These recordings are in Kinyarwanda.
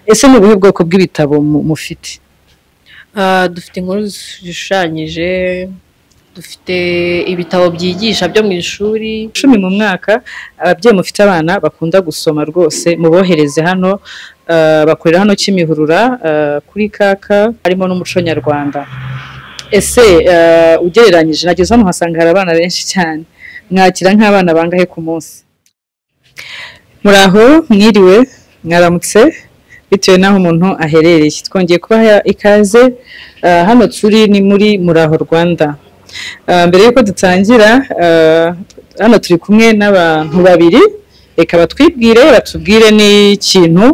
Ese ni ubuhe bwoko bw'ibitabo mufite? Dufite inkuru zishushanyije, dufite ibitabo byigisha byo mu ishuri. 10 mu mwaka. Ababyeyi mufite abana bakunda gusoma rwose mubohereze hano, bakorera hano Kimihurura, kuri Kaka, harimo n'umuco nyarwanda. Ese ugereranyije, nageze hano uhasanga hari abana benshi cyane, mwakira nk'abana bangahe ku munsi? Muraho, mwiriwe, mwaramutse, bitewe n'aho umuntu aherereye. Twongeye kubaha ikaze. Hano turi ni muri Muraho Rwanda. Mbere y'uko dutangira, hano turi kumwe n'abantu babiri, reka batwibwire, batubwire n'ikintu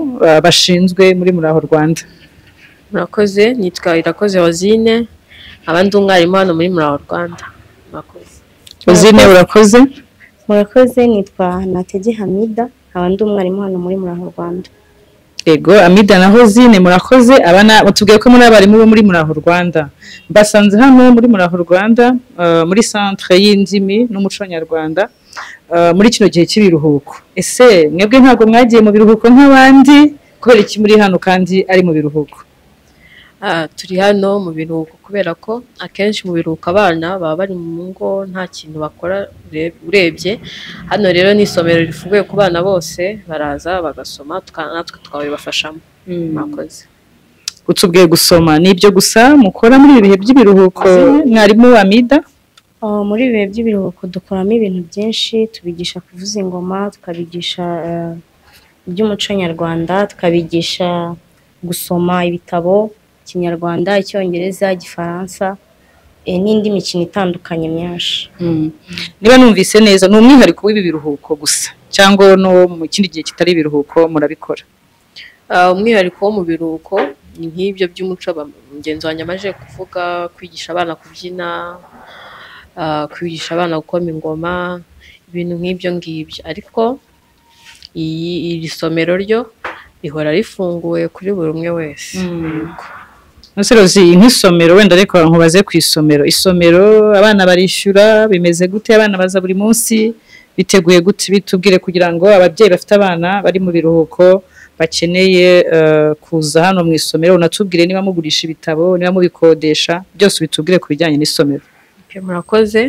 bashinzwe muri Muraho Rwanda. Murakoze, nitwa Irakoze Hozine, abandi umwarimu hano muri Muraho Rwanda. Murakoze. Hozine, urakoze. Murakoze, nitwa Natege Hamida, abandi umwarimu hano muri Muraho Rwanda. Ego, Amida na Hozine, murakoze. Abana batubwiye ko muri abarimu bo muri Muraho Rwanda. Mbasanze hano muri Muraho Rwanda, muri centre y'indimi n'umuco nyarwanda, muri kino gihe cy'ibiruhuko. Ese mwebwe ntabwo mwagiye mu biruhuko nk'abandi? Kubera iki muri hano kandi ari mu biruhuko? Turi hano mu biruhuko kubera ko akenshi mu biruhuko abana baba bari mu ngo nta kintu bakora urebye. Hano rero ni isomero rifunguye ku bana bose, baraza bagasoma, natwe tukabibafashamo. Murakoze. Utubwiye gusoma, ni ibyo gusa mukora muri ibi bihe by'ibiruhuko, mwarimu Amida? Muri ibi bihe by'ibiruhuko dukoramo ibintu byinshi, tubigisha kuvuza ingoma, tukabigisha iby'umuco nyarwanda, tukabigisha gusoma ibitabo Kinyarwanda, Icyongereza, Igifaransa, n'indi mikino itandukanye myinshi. Niba numvise neza, ni umwihariko w'ibi biruhuko gusa cyangwa no mu kindi gihe kitari ibiruhuko murabikora? Umwihariko wo mu biruhuko ni nk'ibyo by'umuco mugenzi wanjye amaze kuvuga, kwigisha abana kubyina, kwigisha abana gukoma ingoma, ibintu nk'ibyo ngibyo. Ariko iri somero ryo rihora rifunguye kuri buri umwe wese. Rozi, nk'isomero wenda reka nkubaze ku isomero. Isomero abana barishyura, bimeze gute? Abana baza buri munsi, biteguye gute? Bitubwire kugira ngo ababyeyi bafite abana bari mu biruhuko bakeneye kuza hano mu isomero, unatubwire niba mugurisha ibitabo, niba mubikodesha, byose bitubwire ku bijyanye n'isomero. Murakoze.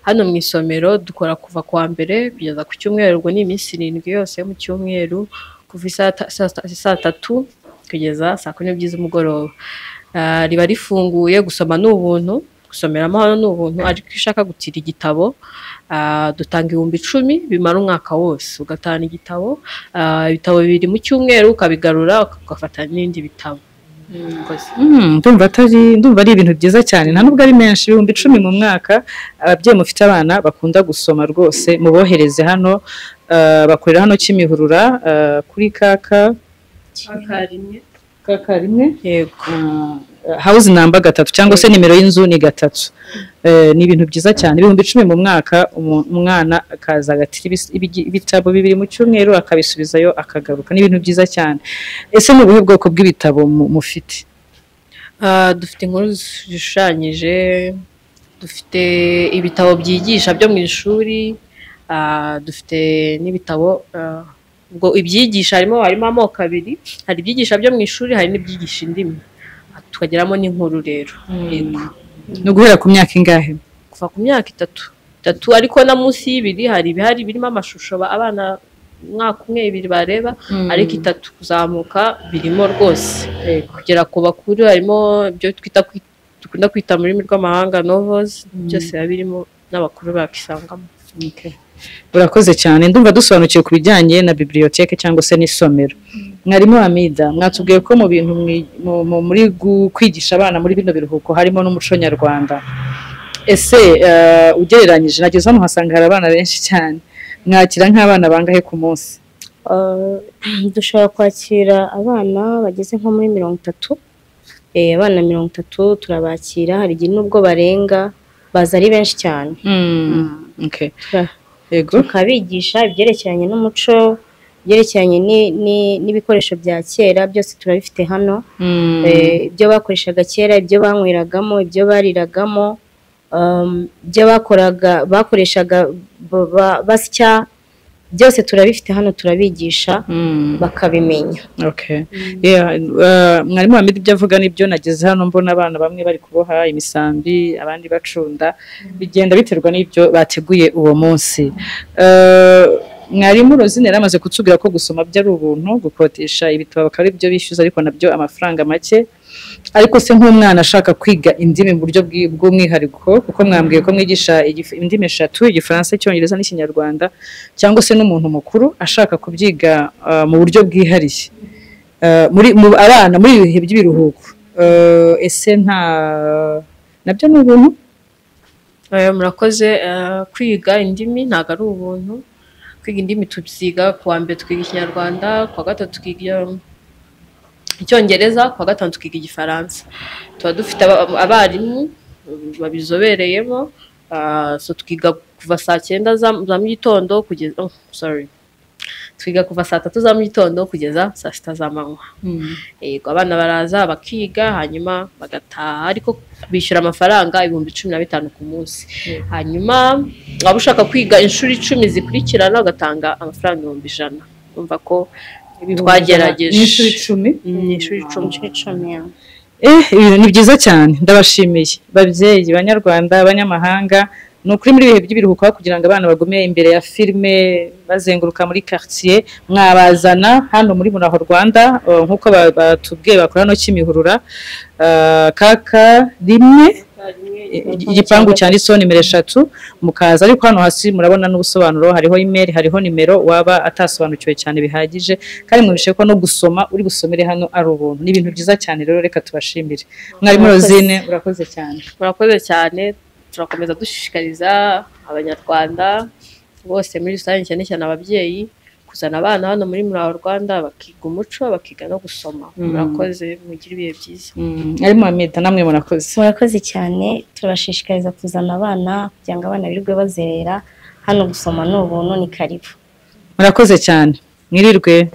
Hano mu isomero dukora kuva ku wa mbere kugeza ku cyumweru, ubwo ni iminsi 7 yose mu cyumweru, kuva saa 3 kugeza saa 12 z'umugoroba. Riba rifunguye, gusoma ni ubuntu, gusomeramo hano ni ubuntu, ariko iyo ushaka gutira igitabo dutanga 10,000 bimara umwaka wose, ugatahana igitabo, ibitabo 2 mu cyumweru ukabigarura ugafata n'ibindi bitabo. Ndumva ari ibintu byiza cyane, nta nubwo ari menshi, 10,000 mu mwaka. Ababyeyi mufite abana bakunda gusoma rwose mubohereze hano, bakorera hano Kimihurura, kuri Kaka rimwe, yego, house number 3 cyangwa se nimero y'inzu ni 3. Ni ibintu byiza cyane, 10,000 mu mwaka, umwana akaza agatira ibitabo 2 mu cyumweru akabisubizayo akagaruka. Ni ibintu byiza cyane. Ese ni ubuhe bwoko bw'ibitabo mufite? Dufite inkuru zishushanyije, dufite ibitabo byigisha byo mu ishuri, dufite n'ibitabo ubwo ibyigisha harimo amoko 2, hari ibyigisha byo mu ishuri, hari n'ibyigisha indimi, tukageramo n'inkuru rero. Yego. No guhera ku myaka ingahe? Kuva ku myaka 3, ariko na munsi y'ibiri hari ibihari birimo amashusho abana umwaka 1 2 bareba, ariko 3 kuzamuka birimo rwose. Kugera ku bakuru harimo ibyo dukunda kwita mu rurimi rw'amahanga novels, byose biba birimo n'abakuru bakisangamo. Urakoze cyane, ndumva dusobanukiwe ku bijyanye na bibliothèque cyangwa se n'isomero. Mwarimu Amida, mwatubwiye ko mu bintu muri kwigisha abana muri bino biruhuko harimo n'umuco nyarwanda. Ese ugereranyije, nageze hano uhasanga hari abana benshi cyane, mwakira nk'abana bangahe ku munsi? Dushobora kwakira abana bageze nko muri 30. Abana 30 turabakira, hari igihe nubwo barenga, baza ari benshi cyane. Tukabigisha ibyerekeranye n'umuco, ibyerekeranye n'ibikoresho bya kera, byose turabifite hano. Ibyo bakoreshaga kera, ibyo banyweragamo, ibyo bariragamo, ibyo bakoraga, bakoreshaga basya, Byose turabifite hano, turabigisha bakabimenya. Okay. Yeah, mwarimu Hamid ibyo avuga nibyo. Nageze hano mbona abana bamwe bari kuboha imisambi, abandi bacunda, bigenda biterwa n'ibyo bateguye uwo munsi. Mwarimu Rosine yari amaze kutubwira ko gusoma byo ari ubuntu, gukodesha ibitabo bakaba ari byo bishyuza, ariko nabyo amafaranga make. Ariko se nk'umwana ashaka kwiga indimi mu buryo bw'umwihariko, kuko mwambwiye ko mwigisha indimi eshatu, Igifaransa, Icyongereza n'Ikinyarwanda, cyangwa se n'umuntu mukuru ashaka kubyiga mu buryo bwihariye, muri mu abana muri ibi bihe by'ibiruhuko, ese nta nabyo ni ubuntu? Murakoze. Kwiga indimi ntabwo ari ubuntu. Kwiga indimi tubyiga ku wa mbere twiga Ikinyarwanda, ku wa gatatu twiga Icyongereza, ku wa gatanu tukiga Igifaransa. Tuba dufite abarimu babizobereyemo. So twiga kuva saa 9 za mu gitondo kugeza, oh, sorry, twiga kuva saa 3 za mu gitondo kugeza saa 6 z'amanywa. Yego, abana baraza bakiga hanyuma bagataha, ariko bishyura amafaranga 15,000 ku munsi. Hanyuma waba ushaka kwiga inshuro 10 zikurikirana ugatanga amafaranga 100,000. Umva ko twagerageje. Inshuro 10? Inshuro 10. Inshuro 10, ya. Ibintu ni byiza cyane, ndabashimiye babyeyi, banyarwanda, abanyamahanga. Ni ukuri muri ibihe by'ibiruhuko, aho kugira ngo abana bagume imbere ya filime bazenguruka muri quartier, mwabazana hano muri Muraho Rwanda, nk'uko batubwiye bakora no Kimihurura, kaka rimwe, igipangu cyanditseho nimero 3, mukaza. Ariko hano hasi murabona n'ubusobanuro, hariho email, hariho nimero waba atasobanukiwe cyane bihagije. Kandi mwumvishe ko no gusoma uri busomere hano ari ubuntu. Ni ibintu byiza cyane rero, reka tubashimire. Mwarimu Rosine, urakoze cyane. Murakoze cyane. Turakomeza dushishikariza Abanyarwanda bose muri rusange, cyane cyane ababyeyi, kuzana abana hano muri Muraho Rwanda bakiga umuco, bakiga no gusoma. Murakoze, mugire ibihe byiza. Mwarimu Hamida, namwe murakoze. Murakoze cyane. Turabashishikariza kuzana abana kugira ngo abana birirwe bazerera hano. Gusoma ni ubuntu, ni karibu. Murakoze cyane, mwirirwe.